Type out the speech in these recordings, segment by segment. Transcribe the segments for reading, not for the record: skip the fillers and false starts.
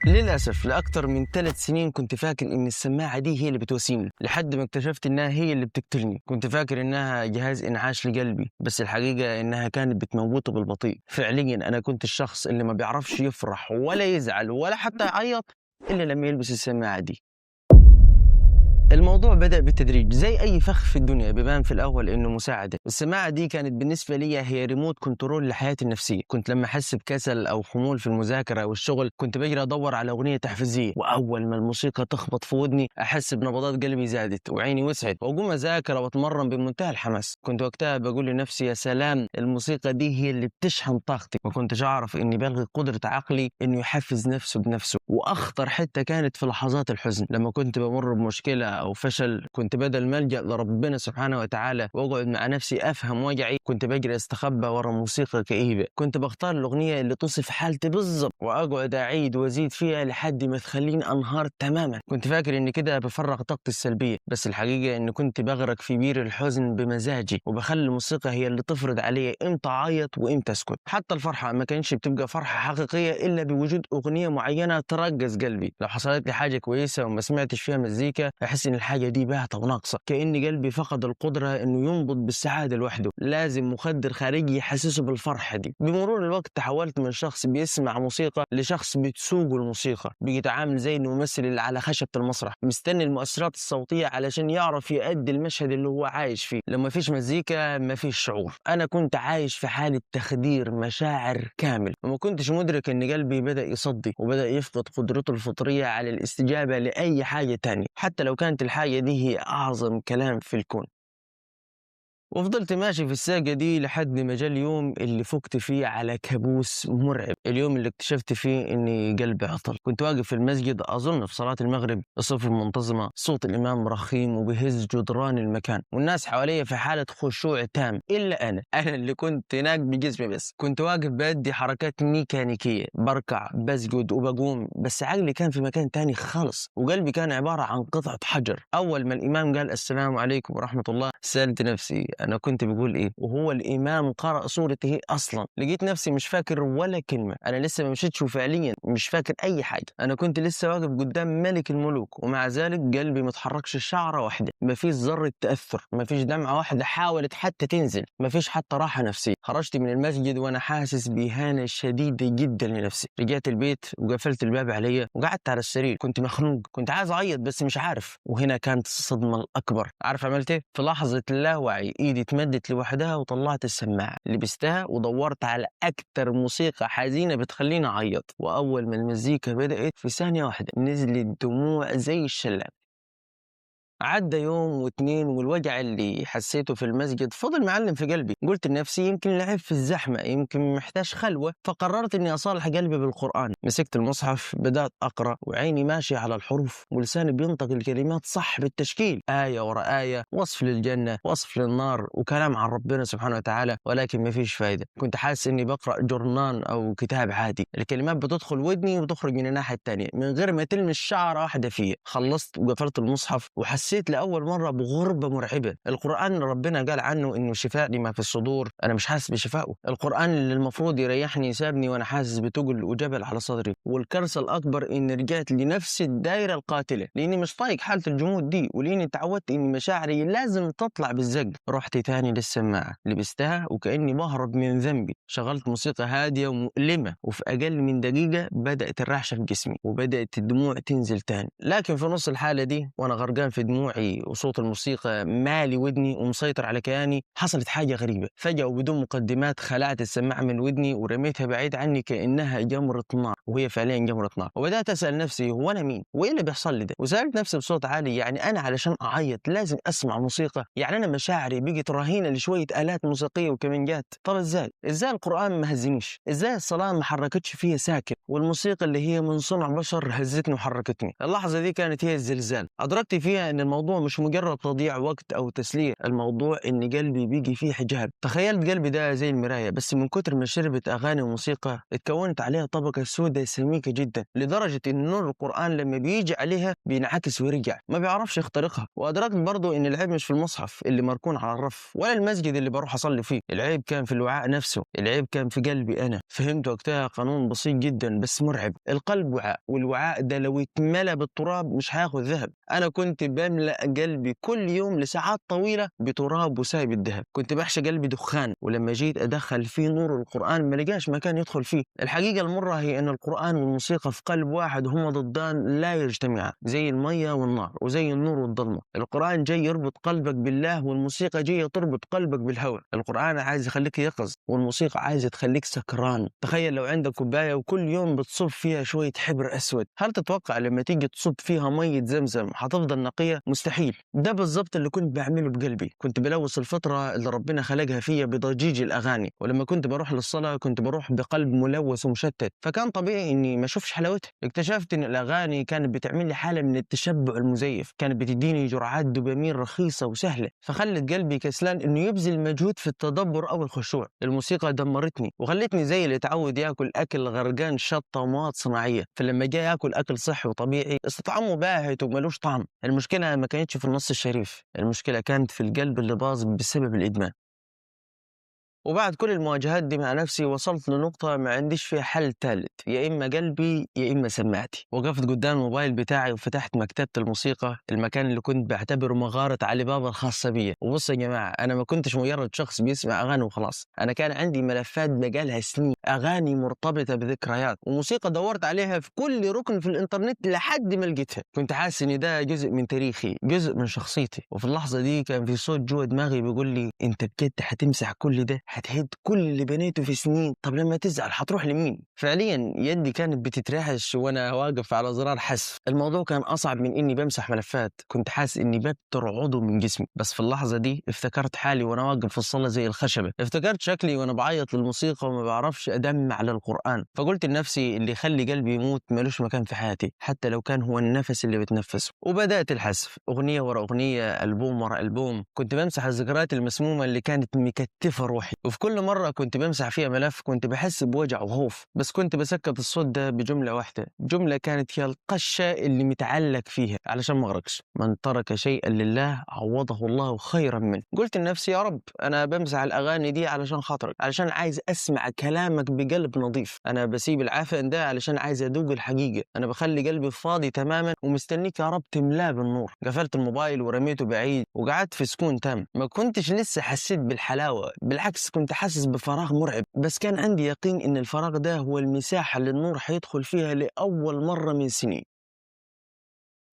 للأسف لأكثر من 3 سنين كنت فاكر إن السماعة دي هي اللي بتواسيني، لحد ما اكتشفت إنها هي اللي بتقتلني. كنت فاكر إنها جهاز إنعاش لقلبي، بس الحقيقة إنها كانت بتموته بالبطيء. فعليا أنا كنت الشخص اللي ما بيعرفش يفرح ولا يزعل ولا حتى يعيط إلا لما يلبس السماعة دي. الموضوع بدأ بالتدريج زي أي فخ في الدنيا، بيبان في الأول إنه مساعدة. السماعة دي كانت بالنسبة لي هي remote control لحياتي النفسية. كنت لما أحس بكسل أو خمول في المذاكرة أو الشغل كنت بجري أدور على أغنية تحفيزية، وأول ما الموسيقى تخبط في ودني أحس بنبضات قلبي زادت وعيني وسعت وأقوم أذاكر وأتمرن بمنتهى الحماس. كنت وقتها بقول لنفسي يا سلام، الموسيقى دي هي اللي بتشحن طاقتي. ما كنتش أعرف إني بلغي قدرة عقلي إنه يحفز نفسه بنفسه. وأخطر حتة كانت في لحظات الحزن، لما كنت بمر بمشكلة أو فشل كنت بدل ما ألجأ لربنا سبحانه وتعالى وأقعد مع نفسي أفهم وجعي، كنت بجري أستخبى ورا موسيقى كئيبة. كنت بختار الأغنية اللي توصف حالتي بالظبط وأقعد أعيد وأزيد فيها لحد ما تخليني أنهار تماما. كنت فاكر إن كده بفرغ طاقتي السلبية، بس الحقيقة إن كنت بغرق في بير الحزن بمزاجي، وبخلي الموسيقى هي اللي تفرض علي إمتى أعيط وإمتى أسكت. حتى الفرحة ما كانتش بتبقى فرحة حقيقية إلا بوجود أغنية معينة ترجز قلبي. لو حصلت لي حاجة كويسة وما سمعتش فيها مزيكا أحس إن الحاجة دي باهتة وناقصة، كأن قلبي فقد القدرة إنه ينبض بالسعادة لوحده، لازم مخدر خارجي يحسسه بالفرحة دي. بمرور الوقت تحولت من شخص بيسمع موسيقى لشخص بتسوقه الموسيقى. بقيت عامل زي الممثل اللي على خشبة المسرح، مستني المؤثرات الصوتية علشان يعرف يأدي المشهد اللي هو عايش فيه. لما فيش مزيكا ما فيش شعور. أنا كنت عايش في حالة تخدير مشاعر كامل، وما كنتش مدرك إن قلبي بدأ يصدي وبدأ يفقد قدرته الفطرية على الاستجابة لأي حاجة تانية، حتى لو كانت الحاجة دي هي أعظم كلام في الكون. وفضلت ماشي في الساقة دي لحد ما جا اليوم اللي فقت فيه على كابوس مرعب، اليوم اللي اكتشفت فيه اني قلبي عطل. كنت واقف في المسجد اظن في صلاة المغرب، الصف المنتظمة، صوت الامام رخيم وبيهز جدران المكان، والناس حواليا في حالة خشوع تام الا انا اللي كنت هناك بجسمي بس. كنت واقف بأدي حركات ميكانيكية، بركع بسجد وبقوم، بس عقلي كان في مكان تاني خالص، وقلبي كان عبارة عن قطعة حجر. اول ما الامام قال السلام عليكم ورحمة الله سألت نفسي أنا كنت بقول إيه، وهو الإمام قرأ سورة إيه أصلا؟ لقيت نفسي مش فاكر ولا كلمة، أنا لسه ما مشيتش وفعليا مش فاكر أي حاجة. أنا كنت لسه واقف قدام ملك الملوك، ومع ذلك قلبي ما اتحركش شعرة واحدة، مفيش ذرة تأثر، مفيش دمعة واحدة حاولت حتى تنزل، مفيش حتى راحة نفسية. خرجت من المسجد وأنا حاسس بإهانة شديدة جدا لنفسي. رجعت البيت وقفلت الباب عليا وقعدت على السرير، كنت مخنوق، كنت عايز أعيط بس مش عارف. وهنا كانت الصدمة الأكبر. عارف عملت إيه؟ في لحظة لا وعي ايدي اتمدت لوحدها وطلعت السماعة، لبستها ودورت على اكتر موسيقى حزينة بتخليني اعيط. واول ما المزيكا بدات في ثانية واحدة نزلت دموع زي الشلال. عدى يوم واتنين والوجع اللي حسيته في المسجد فضل معلم في قلبي. قلت لنفسي يمكن لعب في الزحمة، يمكن محتاج خلوة، فقررت اني اصالح قلبي بالقرآن. مسكت المصحف بدأت اقرأ وعيني ماشية على الحروف ولساني بينطق الكلمات صح بالتشكيل، آية ورا آية، وصف للجنة، وصف للنار، وكلام عن ربنا سبحانه وتعالى، ولكن ما فيش فايدة. كنت حاسس اني بقرأ جورنان او كتاب عادي، الكلمات بتدخل ودني وتخرج من الناحية التانية من غير ما تلمس شعرة واحدة فيه. خلصت وقفلت المصحف وحسيت لأول مرة بغربة مرعبة. القرآن اللي ربنا قال عنه إنه شفاء لما في الصدور، أنا مش حاسس بشفائه. القرآن اللي المفروض يريحني سابني وأنا حاسس بتقل وجبل على صدري. والكارثة الأكبر إني رجعت لنفس الدايرة القاتلة، لأني مش طايق حالة الجمود دي، ولأني تعودت إن مشاعري لازم تطلع بالزق. رحت تاني للسماعة، لبستها وكأني بهرب من ذنبي. شغلت موسيقى هادية ومؤلمة، وفي أقل من دقيقة بدأت الرعشة في جسمي وبدأت الدموع تنزل تاني. لكن في نص الحالة دي وأنا غرقان في دموعي وصوت الموسيقى مالي ودني ومسيطر على كياني، حصلت حاجة غريبة. فجأة وبدون مقدمات خلعت السماعة من ودني ورميتها بعيد عني كأنها جمرة نار، وهي فعليا جمرة نار. وبدأت أسأل نفسي هو أنا مين؟ وإيه اللي بيحصل لي ده؟ وسألت نفسي بصوت عالي، يعني أنا علشان أعيط لازم أسمع موسيقى؟ يعني أنا مشاعري بقت رهينة لشوية آلات موسيقية وكمانجات؟ طب إزاي؟ إزاي القرآن ما هزنيش؟ إزاي الصلاة ما حركتش فيها ساكن؟ والموسيقى اللي هي من صنع بشر هزتني وحركتني. اللحظة دي كانت هي الزلزال. أدركت فيها إن الموضوع مش مجرد تضييع وقت أو تسلية، الموضوع إن قلبي بيجي فيه حجاب. تخيلت قلبي ده زي المراية، بس من كتر ما شربت أغاني وموسيقى اتكونت عليها طبقة سوداء سميكة جدا، لدرجة إن نور القرآن لما بيجي عليها بينعكس ويرجع، ما بيعرفش يخترقها. وأدركت برضو إن العيب مش في المصحف اللي مركون على الرف ولا المسجد اللي بروح أصلي فيه، العيب كان في الوعاء نفسه، العيب كان في قلبي أنا. فهمت وقتها قانون بسيط جدا بس مرعب: القلب وعاء، والوعاء ده لو اتملى بالتراب مش هياخد ذهب. أنا كنت بملأ قلبي كل يوم لساعات طويلة بتراب وسايب الذهب، كنت بحشي قلبي دخان، ولما جيت أدخل فيه نور القرآن ما لقاش مكان يدخل فيه. الحقيقة المرة هي أن القرآن والموسيقى في قلب واحد هما ضدان لا يجتمعان، زي المية والنار وزي النور والظلمة. القرآن جاي يربط قلبك بالله، والموسيقى جاية تربط قلبك بالهوى. القرآن عايز يخليك يقظ، والموسيقى عايزة تخليك سكران. تخيل لو عندك كوباية وكل يوم بتصب فيها شوية حبر أسود، هل تتوقع لما تيجي تصب فيها مية زمزم هتفضل نقية؟ مستحيل. ده بالظبط اللي كنت بعمله بقلبي، كنت بلوث الفطرة اللي ربنا خلقها فيا بضجيج الأغاني، ولما كنت بروح للصلاة كنت بروح بقلب ملوث ومشتت، فكان طبيعي إني ما أشوفش حلاوتها. اكتشفت إن الأغاني كانت بتعمل لي حالة من التشبع المزيف، كانت بتديني جرعات دوبامين رخيصة وسهلة، فخلت قلبي كسلان إنه يبذل مجهود في التدبر أو الخشوع. الموسيقى دمرتني وخلتني زي اللي اتعود ياكل أكل غرقان شطة ومواد صناعية، فلما جاء ياكل أكل صحي وطبيعي استطعمه باهت وملوش طعم. المشكلة ما كانتش في النص الشريف، المشكلة كانت في القلب اللي باظ بسبب الإدمان. وبعد كل المواجهات دي مع نفسي وصلت لنقطة ما عنديش فيها حل ثالث، يا إما قلبي يا إما سماعتي. وقفت قدام الموبايل بتاعي وفتحت مكتبة الموسيقى، المكان اللي كنت بعتبره مغارة علي بابا الخاصة بيا. وبص يا جماعة، أنا ما كنتش مجرد شخص بيسمع أغاني وخلاص، أنا كان عندي ملفات بقالها سنين، أغاني مرتبطة بذكريات وموسيقى دورت عليها في كل ركن في الإنترنت لحد ما لقيتها. كنت حاسس إن ده جزء من تاريخي، جزء من شخصيتي. وفي اللحظة دي كان في صوت جوه دماغي بيقول لي: أنت بجد هتمسح كل ده؟ هتهد كل اللي بنيته في سنين؟ طب لما تزعل هتروح لمين؟ فعليا يدي كانت بتترعش وانا واقف على زرار حذف. الموضوع كان اصعب من اني بمسح ملفات، كنت حاسس اني ببتر عضو من جسمي. بس في اللحظة دي افتكرت حالي وانا واقف في الصلاة زي الخشبة، افتكرت شكلي وانا بعيط للموسيقى وما بعرفش ادمع للقران. فقلت لنفسي: اللي يخلي قلبي يموت ملوش مكان في حياتي، حتى لو كان هو النفس اللي بتنفسه. وبدات الحذف، اغنية ورا اغنية، البوم ورا البوم. كنت بمسح الذكريات المسمومه اللي كانت مكتفه روحي، وفي كل مرة كنت بمسح فيها ملف كنت بحس بوجع وخوف، بس كنت بسكت الصوت ده بجملة واحدة، جملة كانت هي القشة اللي متعلق فيها علشان ما اغرقش: من ترك شيئا لله عوضه الله خيرا منه. قلت لنفسي: يا رب، أنا بمسح الأغاني دي علشان خاطرك، علشان عايز أسمع كلامك بقلب نظيف، أنا بسيب العفن ده علشان عايز أدوق الحقيقة، أنا بخلي قلبي فاضي تماما ومستنيك يا رب تملاه بالنور. قفلت الموبايل ورميته بعيد وقعدت في سكون تام. ما كنتش لسه حسيت بالحلاوة، بالعكس كنت حاسس بفراغ مرعب، بس كان عندي يقين إن الفراغ ده هو المساحة اللي النور هيدخل فيها لأول مرة من سنين.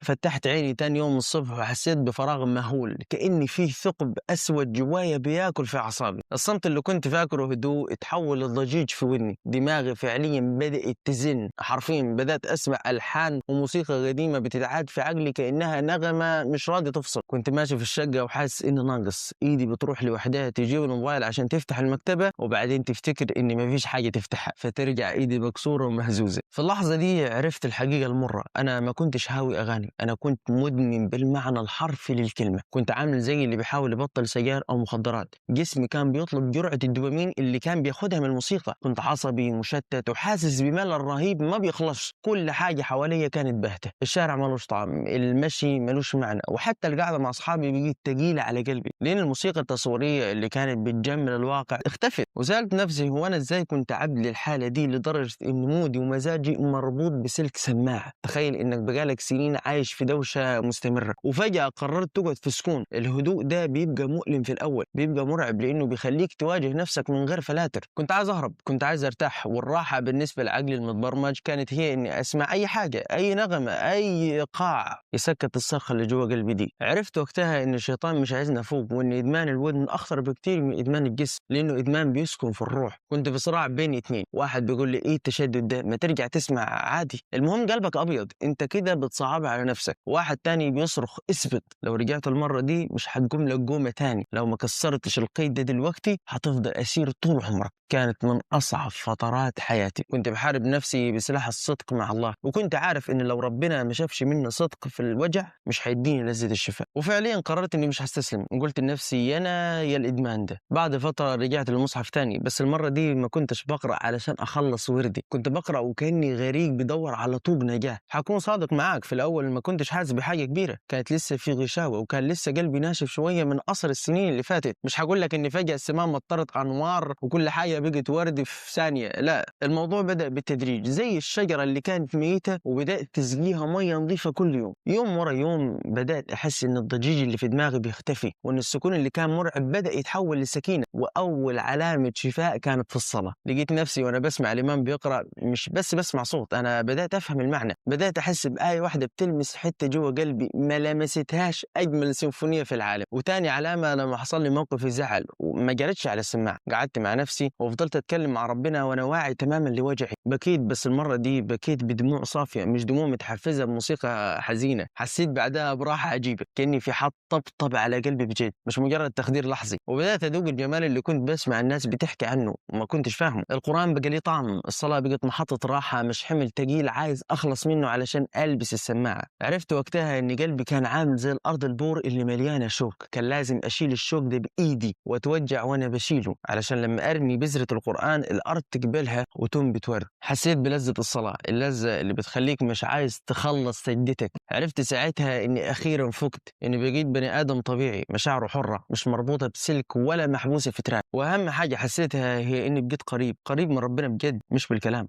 فتحت عيني تاني يوم الصبح وحسيت بفراغ مهول، كأني فيه ثقب أسود جوايا بياكل في أعصابي. الصمت اللي كنت فاكره هدوء اتحول لضجيج في ودني. دماغي فعليا بدأت تزن، حرفيا بدأت أسمع ألحان وموسيقى قديمة بتتعاد في عقلي كأنها نغمة مش راضية تفصل. كنت ماشي في الشقة وحاسس إني ناقص، إيدي بتروح لوحدها تجيب الموبايل عشان تفتح المكتبة، وبعدين تفتكر إن مفيش حاجة تفتحها، فترجع إيدي مكسورة ومهزوزة. في اللحظة دي عرفت الحقيقة المرة: أنا ما كنتش هاوي أغاني، أنا كنت مدمن بالمعنى الحرفي للكلمة. كنت عامل زي اللي بيحاول يبطل سجاير أو مخدرات، جسمي كان بيطلب جرعة الدوبامين اللي كان بياخدها من الموسيقى. كنت عصبي مشتت وحاسس بملل رهيب ما بيخلصش، كل حاجة حواليا كانت باهتة، الشارع ملوش طعم، المشي ملوش معنى، وحتى القعدة مع أصحابي بقت تقيلة على قلبي، لأن الموسيقى التصويرية اللي كانت بتجمل الواقع اختفت. وسألت نفسي: هو أنا إزاي كنت عبد للحالة دي لدرجة إن مودي ومزاجي مربوط بسلك سماعة؟ تخيل إنك بقالك سنين عايش في دوشة مستمرة وفجأة قررت تقعد في سكون. الهدوء ده بيبقى مؤلم في الأول، بيبقى مرعب، لأنه بيخليك تواجه نفسك من غير فلاتر. كنت عايز أهرب، كنت عايز أرتاح، والراحة بالنسبة لعقلي المتبرمج كانت هي إني أسمع أي حاجة، أي نغمة، أي إيقاع يسكت الصرخة اللي جوا قلبي دي. عرفت وقتها إن الشيطان مش عايزنا فوق، وإن إدمان الودن أخطر بكتير من إدمان الجسم، لأنه إدمان بيسكن في الروح. كنت في صراع بين اتنين، واحد بيقول لي: إيه التشدد ده؟ ما ترجع تسمع عادي، المهم قلبك أبيض، أنت كده بتصعب على نفسك. نفسك، وواحد تاني بيصرخ اثبت، لو رجعت المرة دي مش هتقوم لك قومة تاني، لو ما كسرتش القيد ده دلوقتي هتفضل أسير طول عمرك. كانت من أصعب فترات حياتي، كنت بحارب نفسي بسلاح الصدق مع الله، وكنت عارف إن لو ربنا ما شافش مني صدق في الوجع مش هيديني لذة الشفاء. وفعليا قررت إني مش هستسلم، وقلت لنفسي يا أنا يا الإدمان ده. بعد فترة رجعت للمصحف تاني، بس المرة دي ما كنتش بقرأ علشان أخلص وردي، كنت بقرأ وكأني غريق بدور على طوب نجاة. هكون صادق معاك، في الأول ما كنتش حاسس بحاجة كبيرة، كانت لسه في غشاوة وكان لسه قلبي ناشف شوية من أثر السنين اللي فاتت. مش هقول لك إن فجأة السماء مطرت أنوار وكل حاجة بقت ورد في ثانية، لا، الموضوع بدأ بالتدريج، زي الشجرة اللي كانت ميتة وبدأت تسقيها مية نظيفة كل يوم. يوم ورا يوم بدأت أحس إن الضجيج اللي في دماغي بيختفي، وإن السكون اللي كان مرعب بدأ يتحول لسكينة. وأول علامة شفاء كانت في الصلاة. لقيت نفسي وأنا بسمع الإمام بيقرأ مش بس بسمع صوت، أنا بدأت أفهم المعنى، بدأت أحس بآية واحدة بتلمس حتة جوه قلبي ما لمستهاش أجمل سيمفونية في العالم. وتاني علامة لما حصل لي موقف زعل وما جرتش على السماعة، قعدت مع نفسي وفضلت أتكلم مع ربنا وأنا واعي تماما لوجعي. بكيت، بس المرة دي بكيت بدموع صافية، مش دموع متحفزة بموسيقى حزينة. حسيت بعدها براحة عجيبة، كأني في حد طبطب على قلبي بجد، مش مجرد تخدير لحظي. وبدأت أذوق الجمال اللي كنت بسمع الناس بتحكي عنه وما كنتش فاهمه. القرآن بقى لي طعم، الصلاة بقت محطة راحة، مش حمل تقيل عايز أخلص منه علشان ألبس السماعة. عرفت وقتها إن قلبي كان عامل زي الأرض البور اللي مليانة شوك، كان لازم أشيل الشوك ده بإيدي وأتوجع وأنا بشيله، علشان لما أرمي بذرة القرآن الأرض تقبلها وتنبت ورد. حسيت بلذة الصلاة، اللذة اللي بتخليك مش عايز تخلص سجدتك. عرفت ساعتها إني أخيرا فقت، إني بقيت بني آدم طبيعي، مشاعره حرة، مش مربوطة بسلك ولا محبوسة في تراك. وأهم حاجة حسيتها هي إني بقيت قريب، قريب من ربنا بجد، مش بالكلام.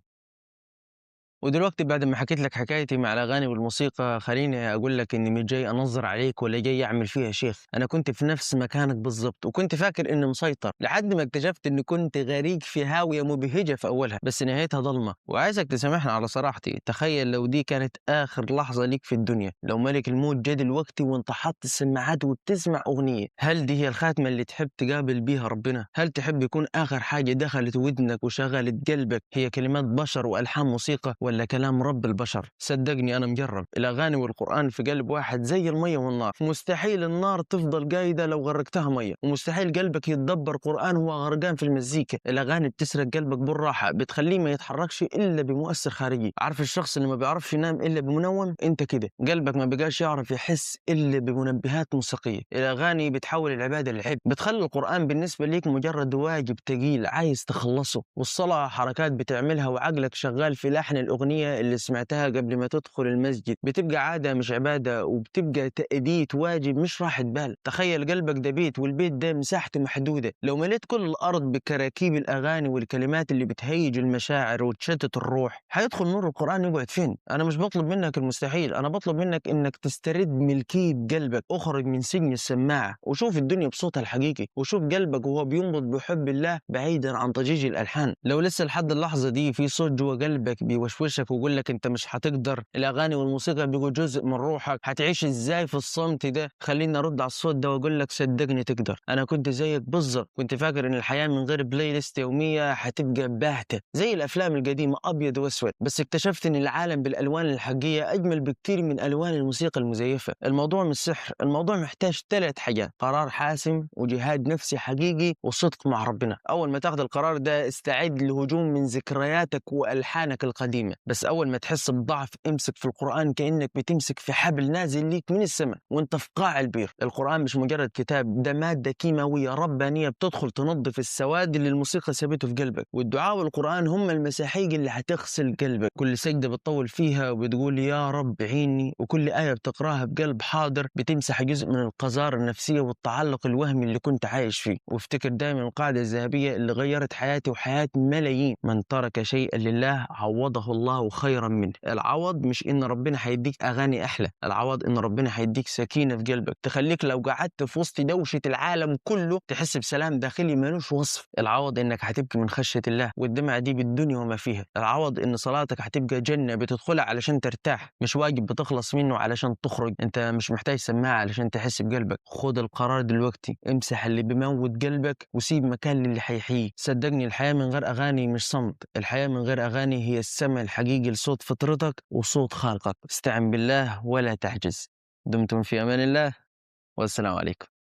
ودلوقتي بعد ما حكيت لك حكايتي مع الأغاني والموسيقى، خليني أقول لك إني مش جاي أنظر عليك ولا جاي أعمل فيها شيخ. أنا كنت في نفس مكانك بالظبط، وكنت فاكر إني مسيطر، لحد ما اكتشفت إني كنت غريق في هاوية مبهجة في أولها، بس نهايتها ضلمة. وعايزك تسامحني على صراحتي. تخيل لو دي كانت آخر لحظة ليك في الدنيا، لو ملك الموت جه دلوقتي وأنت حاطط السماعات وبتسمع أغنية، هل دي هي الخاتمة اللي تحب تقابل بيها ربنا؟ هل تحب يكون آخر حاجة دخلت ودنك وشغلت قلبك هي كلمات بشر وألحان موسيقى، ولا كلام رب البشر؟ صدقني أنا مجرب. الأغاني والقرآن في قلب واحد زي المية والنار. مستحيل النار تفضل قايدة لو غرقتها مية، ومستحيل قلبك يتدبر قرآن وهو غرقان في المزيكا. الأغاني بتسرق قلبك بالراحة، بتخليه ما يتحركش إلا بمؤثر خارجي. عارف الشخص اللي ما بيعرفش ينام إلا بمنوم؟ أنت كده، قلبك ما بقاش يعرف يحس إلا بمنبهات موسيقية. الأغاني بتحول العبادة لعب، بتخلي القرآن بالنسبة ليك مجرد واجب تقيل عايز تخلصه، والصلاة حركات بتعملها وعقلك شغال في لحن الأغنية اللي سمعتها قبل ما تدخل المسجد. بتبقى عادة مش عبادة، وبتبقى تأدية واجب مش راحة بال. تخيل قلبك ده بيت، والبيت ده مساحته محدودة. لو مليت كل الأرض بكراكيب الأغاني والكلمات اللي بتهيج المشاعر وتشتت الروح، هيدخل نور القرآن يقعد فين؟ أنا مش بطلب منك المستحيل، أنا بطلب منك إنك تسترد ملكية قلبك. اخرج من سجن السماعة وشوف الدنيا بصوتها الحقيقي، وشوف قلبك وهو بينبض بحب الله بعيدا عن ضجيج الألحان. لو لسه لحد اللحظة دي في صوت جوا قلبك بيوشوشك ويقول لك انت مش هتقدر، الاغاني والموسيقى بيبقوا جزء من روحك، هتعيش ازاي في الصمت ده؟ خليني ارد على الصوت ده واقول لك صدقني تقدر. انا كنت زيك بالظبط، كنت فاكر ان الحياة من غير playlist يومية هتبقى باهته زي الافلام القديمة ابيض واسود، بس اكتشفت ان العالم بالالوان الحقيقية اجمل بكتير من الوان الموسيقى المزيفه. الموضوع مش سحر، الموضوع محتاج 3 حاجات: قرار حاسم، وجهاد نفسي حقيقي، وصدق مع ربنا. اول ما تاخد القرار ده استعد لهجوم من ذكرياتك والحانك القديمة، بس اول ما تحس بضعف امسك في القرآن كأنك بتمسك في حبل نازل ليك من السماء وانت في قاع البير. القرآن مش مجرد كتاب، ده مادة كيماوية ربانية بتدخل تنظف السواد اللي الموسيقى سابته في قلبك. والدعاء والقرآن هم المساحيق اللي هتغسل قلبك. كل سجدة بتطول فيها وبتقول يا رب عيني، وكل آية بتقراها بقلب حاضر بتمسح جزء من القذارة النفسية والتعلق الوهمي اللي كنت عايش فيه. وافتكر دايما القاعدة الذهبية اللي غيرت حياتي وحياة ملايين: من ترك شيئا لله عوضه الله خيرا منه. العوض مش ان ربنا هيديك اغاني احلى، العوض ان ربنا هيديك سكينة في قلبك تخليك لو قعدت في وسط دوشه العالم كله تحس بسلام داخلي ملوش وصف. العوض انك هتبكي من خشية الله والدمعه دي بالدنيا وما فيها. العوض ان صلاتك هتبقى جنة بتدخلها علشان ترتاح، مش واجب بتخلص منه علشان تخرج. انت مش محتاج سماعه علشان تحس بقلبك. خد القرار دلوقتي، امسح اللي بيموت قلبك وسيب مكان للي هيحييه. صدقني الحياة من غير اغاني مش صمت، الحياة من غير اغاني هي السماء الحقيقية. الحقيقي لصوت فطرتك وصوت خالقك. استعن بالله ولا تعجز. دمتم في أمان الله، والسلام عليكم.